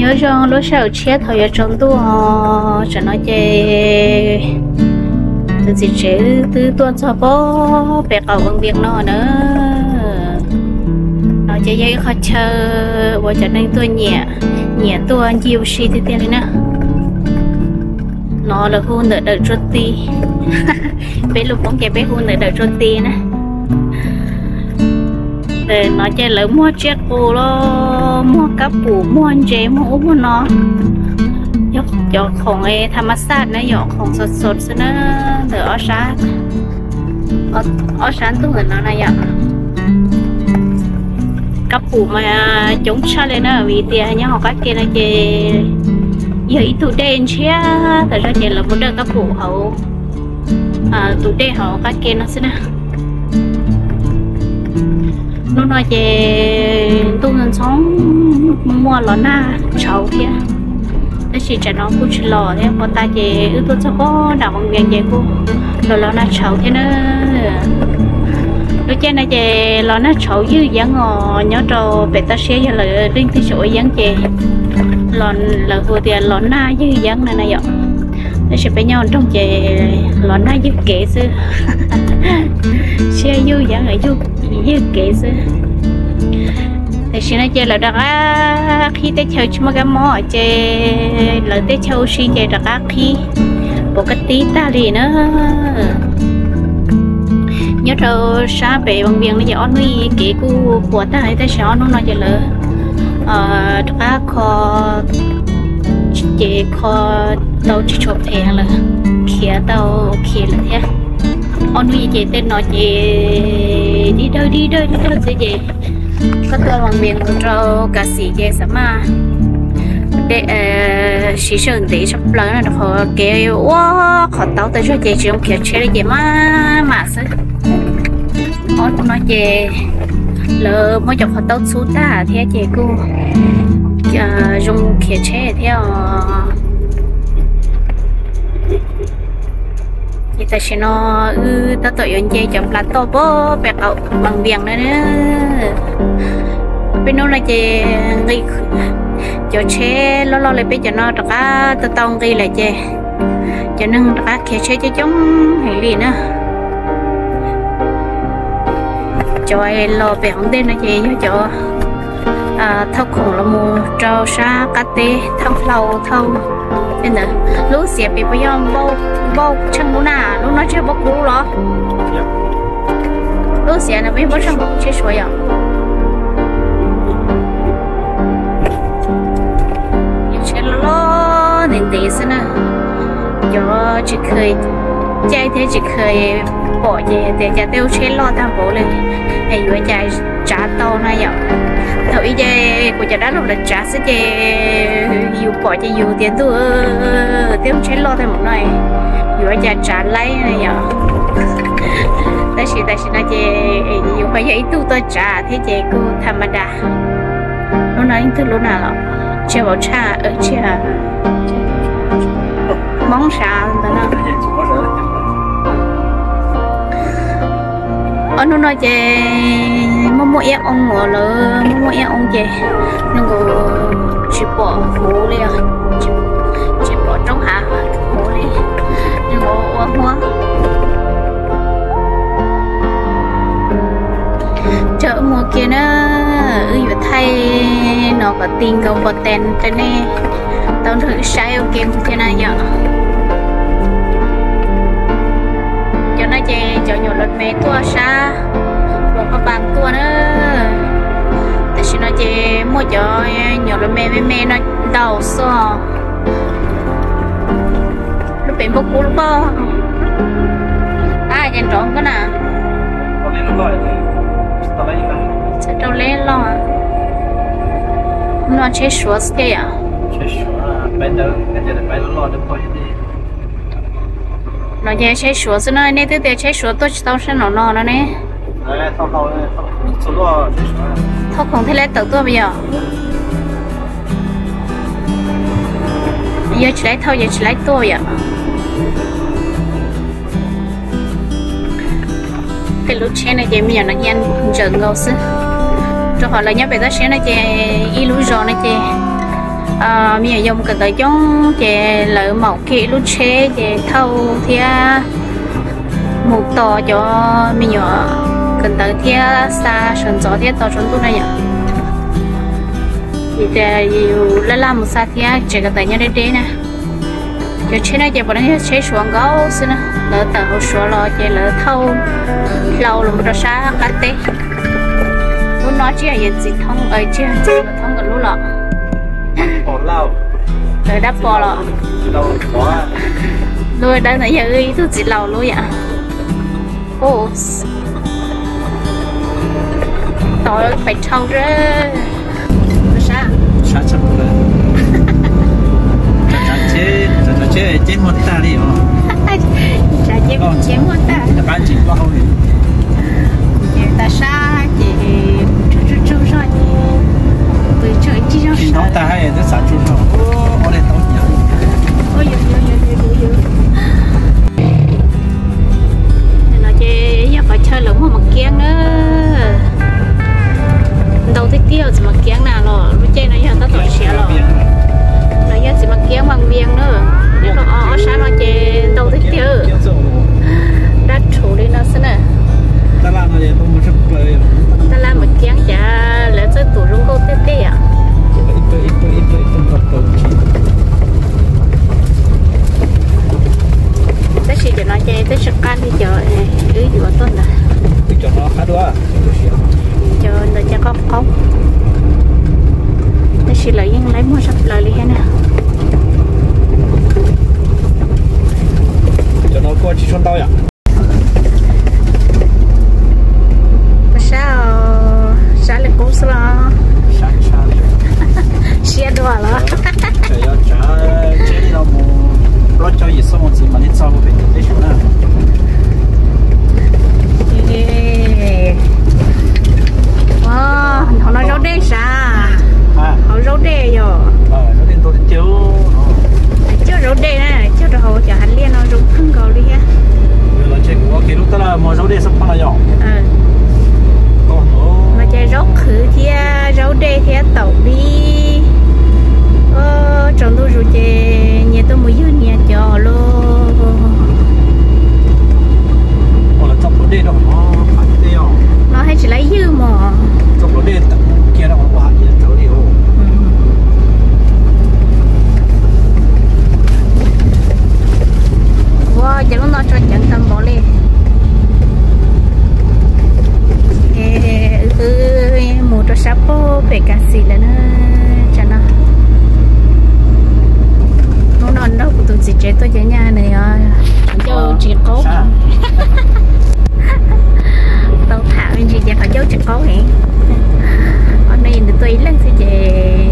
Nyob zoo lub sij hawm tshiab thaum yuav tsaus ntuj, tam no ces tus txiv tsev wb twb tuaj txog pem qaum Vaj Vias no na. No ces yog ib qhov chaw uas cov neeg tuaj nyiam, nyiam tuaj ncig ua si tiag tiag li na. No lawv hu ntawm Dawm Tsua Ti. Peb lus Hmoob ces peb hu ntawm Dawm Tsua Ti na. No ces lawv muag tsiaj qus los muag kab pum, muag ntses, muag ub muag no. Yog cov khoom tham ma xaj na, yog khoom xov xov xwb na, ntawm ob sab, ob sab ntug ntawm no na yom. Kab pum mas coob tshaj li na, vim tias nyob hauv qab ke no ces yog ib tug dej ntshiab tas zog ces lawv muab dawj kab pum hauv tus dej hauv qab ke no xwb na. Hnub no ces ntuj ntxhoo, muaj los nag tshauv thiab, tab sis tsam no kuj tsis los thiab, puag ta ces wb tuaj txog pem nram Vaj Vias ces kuj los los nag tshauv thiab na. Lub caij no ces los nag tshauv ywj yeeb os, nyob rau pem toj siab yog lawv leej twg tsis ua yeeb ces lawv hu tias los nag ywj yeeb na na yom. Tab sis peb nyob nroog ces los nag ywj kev xwb. Siab ywj yeeb, ywj kev xwb. Tam sim no ces lawv rov qab qhib teb chaws tsis muaj kab mob ces lawv teb chaws ua si ces rov qab qhib puas kab tib tag li na. Nyob rau sab pem Vaj Vias no ces ob hnub ib kev kuj puas tag li, tab sis ob hnub no ces lawv rov qab kho, ces kho tau tsis tshua phem lawm, khiav tau khiav lawm thiab. Ob hnub ib ces tej no ces dib dawg dib dawg dib dawg xwb ces koj tuaj Vaj Vias mus rau Kav Xim ces xav mas siv sij hawm ntev tshaj plaws na, rau qhov kev ua qhov taub tas zog ces tsis zoo khiav tsheb li ces maj mam xwb. Ob hnub no ces lawv muab cov qhov taub txhub tag thiab ces kuj zoo khiav tsheb thiab os. Ces tam sim no wb tab tom yuav nce cov nplas toj pem qaum Vaj Vias na. Peb hnub no ces nqis, cov tsheb loj loj li peb cov no rov qab tau tau nqis lawm ces cov neeg rov qab khiav tsheb coob coob heev li na. Cov los pem hauv ntej no ces yog cov thauj khoom los mus rau sab qab teb, thauj hlau, thauj ntawd. Lub xiav pem puas yog npauj tsheej lub na? Lub no tsis yog npauj kub los? Lub xiav no puas yog npauj tsheej, tsheb Suav yom? Tsheb loj loj ntev ntev xwb na. Cov tsis kheev caij thiab tsis kheev pom ces tias cas tej lub tsheb loj tag npaum li, es yuav cas tsav tau na yom. Thaum ub ces kuv cov dab laug lawv tsav xwb ces yus pom ces yus tias ntuj, tej lub tsheb loj tag npaum no yuav cas tsav laib na yom. Tab sis tam sim no ces yus ho yog ib tug tuaj tsav thiab ces kuj tham ma das. Lub no leej twg lub na los? Tsis yog Vauv Tshaj, tsis yog Hmoob sav ntawd no. Ob hnub no ces muaj muaj iab oo uas lawv muaj muaj iab oo ces nws nkaus tsis pom huv li os, tsis pom roob hav huv li, nws nkaus ua huab. Rau wb mus kiag na, wb yuav thaij no kom ti nkaus npau tes rau nej tau nrog wb saib ua ke mus thiab na yom. Cov no ces cov nyuam los me tuaj sab Luas Phaj Npas tuaj na. Tam sim no ces muaj cov nyuam los me me me no ntau xwb. Lub pem npauj kub lub paj, ab, ces nrov koj na. Txawm rau leb loj, no tsheb Suav xwb thiab yom. No ces tsheb Suav xwb no, nej twb tias tsheb Suav tuaj tsis tau sab no no no ne. Thauj khoom thiaj li tawm tuaj yom. Yog tsis laib thauj ces tsis laib tuaj yom. Tej lub tsheb no ces me nyuam no ntsia ntsaws nkaus xwb, rau qhov lawv nyob pem toj siab no ces ib lub zos no ces Me nyuam yaus mus kawm ntawv coob ces lawv maum kiag ib lub tsheb ces thauj thiab mus tos cov me nyuam kawm ntawv thiab xa sawv ntxov thiab tos tsaus ntuj na yom. Vim tias yus laj laj mus xa thiab tsev kawm ntawv nyob deb deb na. Cov tsheb no ces puav leej yog tsheb Suav nkaus xwb na, lawv tawm hauv Suav los ces lawv thauj hlau los mus rau sab qab teb. Lub no tsis yog Yawm Txiv Thoob, tsis yog Txiv Thoob nkawd lub los. Lawv dab pos los. Lub dawb no yog wb ib tug txiv laus lub yom. Tod pais dhau. Sab, sab tshaj plaws. Tsav tsav tsheb, tsav tsav tsheb ceb muag tag li os. Tsav tsheb ceb muag tag. Rov qab ntsis plaub hau li. Ces tas sab ces tsaug tsaug tsaug zog ces pw tsaug ib tsig zog. Tsis hnov tag hais twb xav tsaug zog. Ob daim tau nyav. No ces yog qhov chaw lawv muag mas kiab na. Ntau tiag tiag txiv mas kiab na los lub caij no yog tab tom siav los. Los yog txiv mas kiab mas vias na. Nyob rau ob sab no ces ntau tiag tiag. Dab rhuv li no xwb na. Tab laj mas kiab cas lawv txawj tus zoo nkauj tiag tiag yom. Tab sis cov no ces twb tsis qab li cov wb yuav tuaj ntawd. Cov ntawd ces qaub qaub, tab sis lawv yeej laib muag tshaj plaws li thiab na. Cov no kuj tsis tshua ntau yom. Pas sab, sab li qub xwb los. Siab dua los. Tsev li no mus plaub caug yim xuab moos txiv mam li txog pem teb Suav na. Hauv no zaub dej sav. Hauv zaub dej yog. Cog zaub dej na, cog rau hauv cov hav liaj no zoo kawg nkaus li thiab. Los ces zaub dej xab phob no yog. Los ces zaub qhwv thiab zaub dej thiab taum dib. Tsaus ntuj zus ces nyias tuaj mus ywg nyias cov lauj. Los haj tsis laib ywg mog. Ua ces lub no tso ceev tag npaum li. Wb mus rau sab pem Kas Xis lawm na, tsam no. Hnub no nrog kuv tus txiv tsev tuaj ces nyaj nws qhov ncauj tsis qaub. Tau tham me ntsis ces qhov ncauj tsis qaub heev. Ob hnub nws tuaj ib leeg xwb ces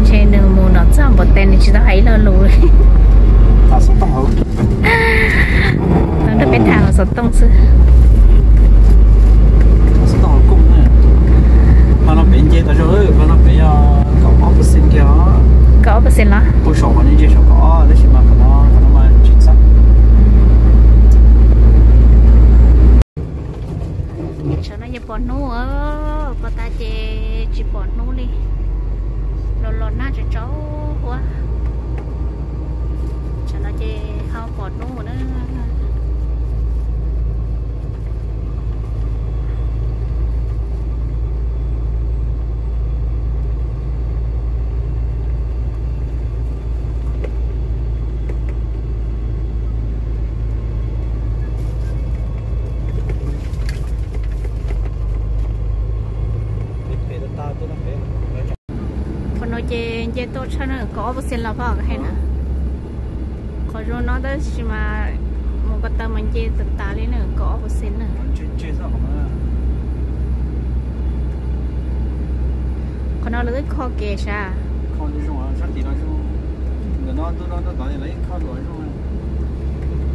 ntshe nws mus no txog npaum tes nws tsis tau hais ib lo lus. Nrog peb tham xov tooj xwb. Ho no pem nce tas zog, ho no pem yog kaum ob percent kiag. Kaum ob percent los? Pub saum qhov nej ntsia saum kaum ob tab sis mas qhov no, qhov no mas tsis txawj. Tsam no yeej pom hnub, pom tas ces tsis pom hnub li. Los los nag tsaus tsaus huab. Tsam no ces ho pom hnub na. Qhov no ces nce tuaj tshaj na, kaum ob percent los pom hais na. Qhov zoo no tab sis mas mus ko taw mas nce tas tas li na, kaum ob percent na. Qhov no lawv twb kho kev sav.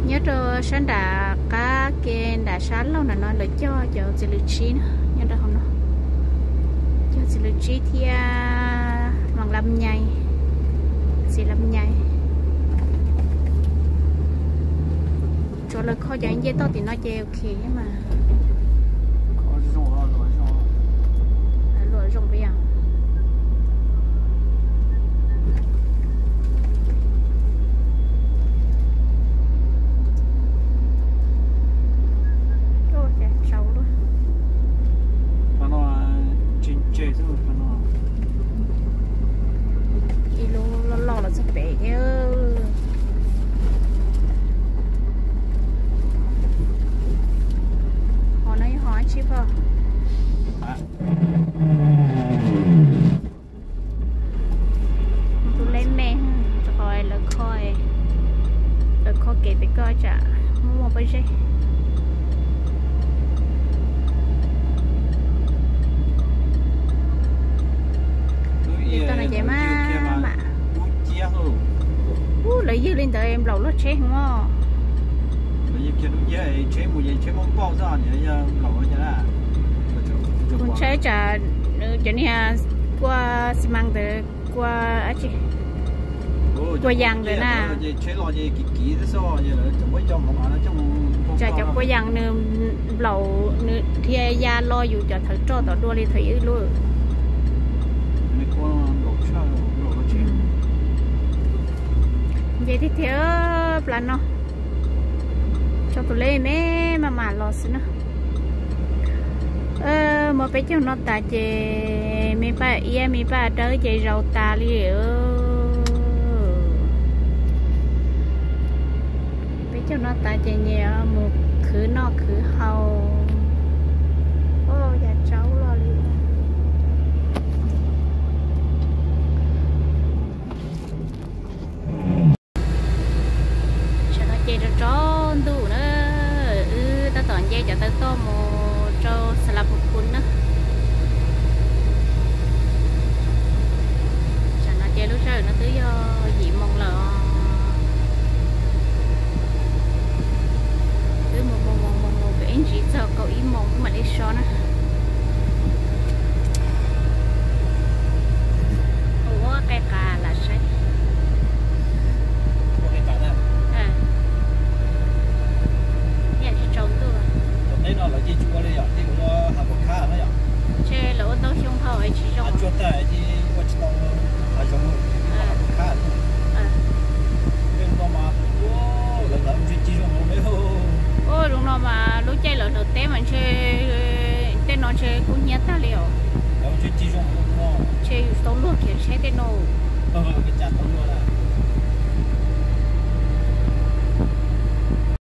Nyob rau sab nram qab ke nram sab laug nram no lawv cog cov txiv lws tsib na, nyob rau hauv no. Cog txiv lws tsib thiab mas lam nyai, txiv lam nyai. Tsuav lawv kho cov nce toj tim no ces ok mas. Luam zoo peb yog. Ua ke pem koj tsam muaj muaj pob zeb. Li toj no ces mas mas, ub, lawv ywg li ntawd nplaum loj tsheb heev os. Kuv ntshai tsam nws cov niag kua xi mas ntawd, kua, kua yas ntawd na. Tsam cov kua yas nws nplaum nws dhia ya lo yus cov thawv roj tom dua li thaum ub lub. Nce tiag tiag plas no, tso tus lej me mas mam los xwb na. Muaj peb caug no tas ces me Paj Iab me Paj Dawb ces zaus tas li. Peb caug no tas ces nyias mus khwv noj khwv haus. Yam tsaub loj li. Tam no ces rau tsaus ntuj na, wb tab tom nce cov taw toj mus rau Xas Las Phu Khu na. Tam no ces lub sij hawm no twb yog yim moos lawm. Wb mus mus mus mus mus kom ib ntsis txog kaum ib moos wb mam li so na. Ua qe qas lam saib. Ua qe qas na. Yam tsis tsaus ntuj. Tom teb no lawv cia tsis ua li yom, cia ua hav pos khab no yom. Ntshe lawv ua ntau xyoo dhau es tsis zoo. Tsuag tag cia ua tsis tau hav zoov, hav pos khab. Zoo no mas, lawv ntawd ntshe cig zoo hauv ne. Ua zoo no mas lub caij lawv hlawv teb mas ntshe tej no ntshe kub hnyiab tag li os. Lawv ntshe cig zoo hauv no. Ntshe yus tau luag khiav tsheb tej no. Cas tau luag na.